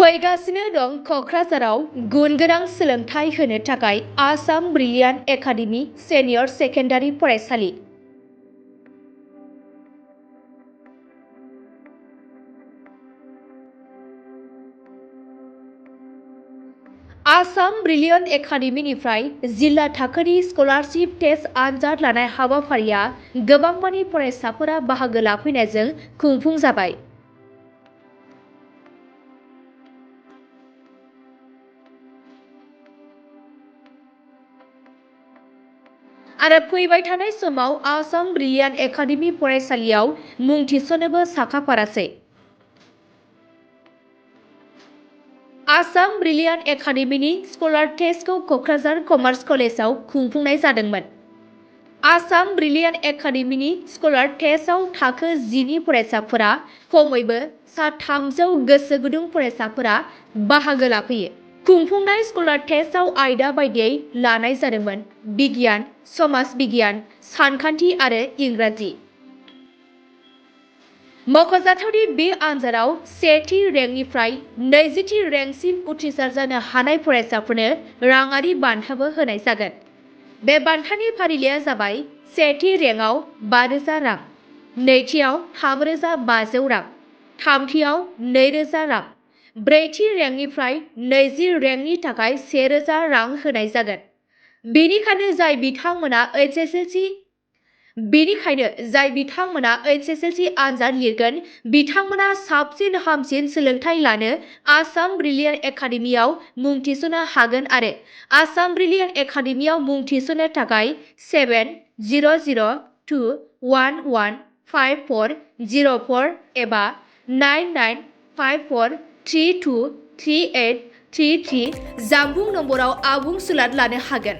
फैगासिनो दं क'क्राझाराव गुन गोनां सोलोंथाइ होनो थाखाय आसाम ब्रिलियान्ट एकाडेमि सिनियर सेकेन्डारि फरायसालि। आसाम ब्रिलियान्ट एकाडेमिनिफ्राय जिल्ला थाखोनि स्कलारशिप टेस्ट आनजाद लानाय हाबाफारिया गोबांमानि फरायसाफोरा बाहागो लाफैनायजों खुंफुं जाबाय। आरो फैबाय थानाय समाव आसाम ब्रिलियान्ट एकाडेमि फरायसालियाव मुं थिसननोबो साखाफारासै। आसाम ब्रिलियान्ट एकाडेमिनि स्कलार टेस्टखौ क'क्राझार कमार्स कलेजाव खुंफुंनाय जादोंमोन। आसाम ब्रिलियान्ट एकाडेमिनि स्कलार टेस्टआव थाखो 10नि फरायसाफोरा खमैबो सा 300 गोसो गुदुं फरायसाफोरा बाहागो लाफैयो। खुंफुंनाय स्कलार टेस्टआव आयदा बायदियै लानाय जादोंमोन बिगियान, समाज बिगियान, सानखान्थि आरो इंराजि। मख'जाथावदि बे आनजादाव 1थि रेंकनिफ्राय 20थि रेंकसिम उथ्रिसार जानो हानाय फरायसाफोरनो राङारि बान्थाबो होनाय जागोन। बे बान्थानि फारिलाइया जाबाय 1थि रेंकआव 5,000 रां, नैथियाव 3,500 रां, थामथियाव 2,000 रां, 4थि रेंकनिफ्राय 20 रेंकनि थाखाय 1,000 रां होनाय जागोन। बेनिखायनो जाय बिथांमोना HSLC आनजाद लिरगोन बिथांमोना साबसिन हामसिन सोलोंथाइ लानो आसाम ब्रिलियान्ट एकाडेमियाव मुं थिसननो हागोन आरो आसाम ब्रिलियान्ट एकाडेमियाव मुं थिसननो थाखाय 7002115404 एबा 9954323833 जानबुं नम्बराव आबुं सुलाद लानो हागोन।